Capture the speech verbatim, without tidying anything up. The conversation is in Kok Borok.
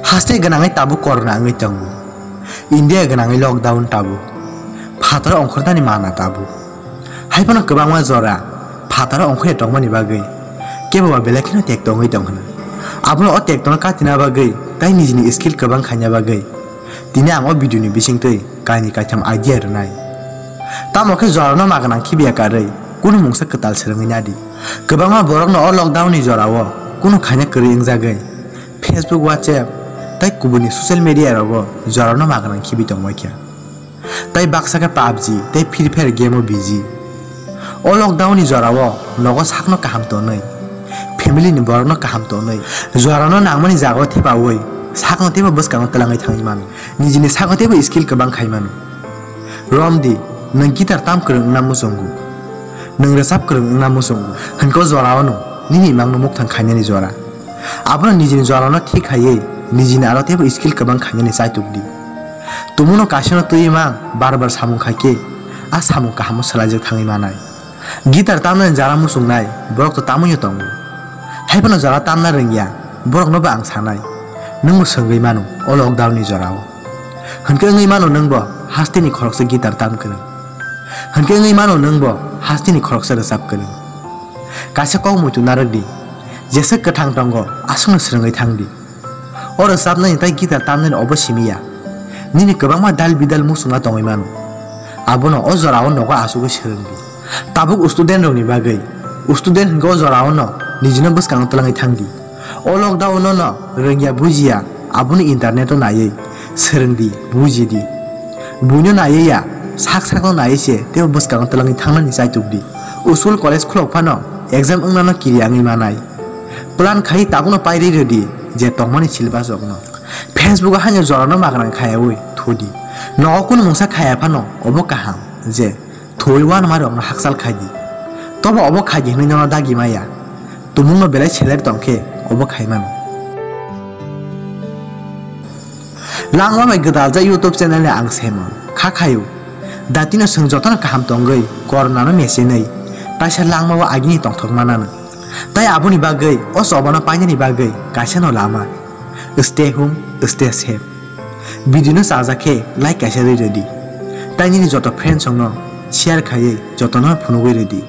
Haste gwnangwi tabuk corona wngwi tongo. India gwnangwi lockdown tabuk. Phataro ongkhornani mana tabuk. Haiphano kwbangma jora phataro ongkhorya tongmani bagwi keboba belai kheno tekto wngwi tong hwna. Abono o tektono katina bagwi tai nijini skill kwbang khaina bagwi tini ang o video ni bisingtwi kainwi kaitham idea rwnai. Tamo khe jorano magwnang khibiya karwi kunu mungsa kwtal swrwngwi nadi. Kwbangma borokno o lockdown ni jorao kunu khaina kwrwi wngjagwi Facebook, WhatsApp tei kubuni social media rogo jorano magwnang khibi tongbaikha. Tai baksa khe PUBG tei Free Fire game o busy. O lockdown ni jorao nogo sakno kaham tonwi, family ni borokno kaham tonwi, jorano nangmani jagao thepawi sakno teibo bwskango twlangwi thangwi mano. Nijini sakno teibo skill kwbang khai mano. Romdi, nwng guitar tam kwrwng wngna muchungo, nwng rwchap kwrwng wngna muchungo, hwnkhe o jorao no nini imangno mukthang khainani jora. Abono nijini jorano thik khaiwi nijini aro teibo skill kwbang khainani chaitukdi. Tumungno kaisano twiwi mang bar bar samung khaikhe a samung kahamo swlaijak thangwi manai. Guitar tamnani jara muchungnai borok to tamwino tongo. Haiphano jara tamna rwngya boroknobo ang sanai. Nwngbo swngwi mano o lockdown ni jorao. Hwnkhe wngwi mano nwngbo hasteni khoroksa guitar tam kwrwng. Hwnkhe wngwi mano nwngbo hasteni khoroksa rwchap kwrwng. Kaisa kok muitu narwkdi, jesa kwthang tongo aswkno swrwngwi thangdi. O rwchapnani tei guitar tamnani obo simi ya. Nini kwbangma dal bidal muchungma tongwi mano. Abono o jorao nogo achugwi swrwngdi. Tabuk student rokni bagwi, student hwnkhe o jorao no nijino bwskango twlangwi thangdi. O lockdown no no rwngya bujiya, abono internet o naiwi swrwngdi, bujidi. Buino naiwi ya, sak sakno naiwi se teibo bwskango twlangwi thangnani chaitukdi. School college khulok phano exam wngnano kiriya wngwi manai. Plan khai tabukno pairwi rwdi je tongmani syllabus rokno. Facebook o haino jorano magwnang khayawi thudi. Nogo kunu mungsa khaya phano obo kaham je thwi uanama rokno hakchal khaidi. Tobo obo khaidi hwnwi nono dagi maya. Tumungno belai seler tongkhe obo khai mano. Langma bai gwdaljak YouTube channel ni ang semo kha khaio. Datino chwng jotono kaham tongwi corona no mechenwi taisa langma o agini tongthok manano. Tai aboni bagwi o chobano painani bagwi kaisa no lama. Stay home, stay safe. Video no chajak khe like kaisa rwi rwdi. Tai nini joto friends rokno share khaiwi jotono phunugwi rwdi.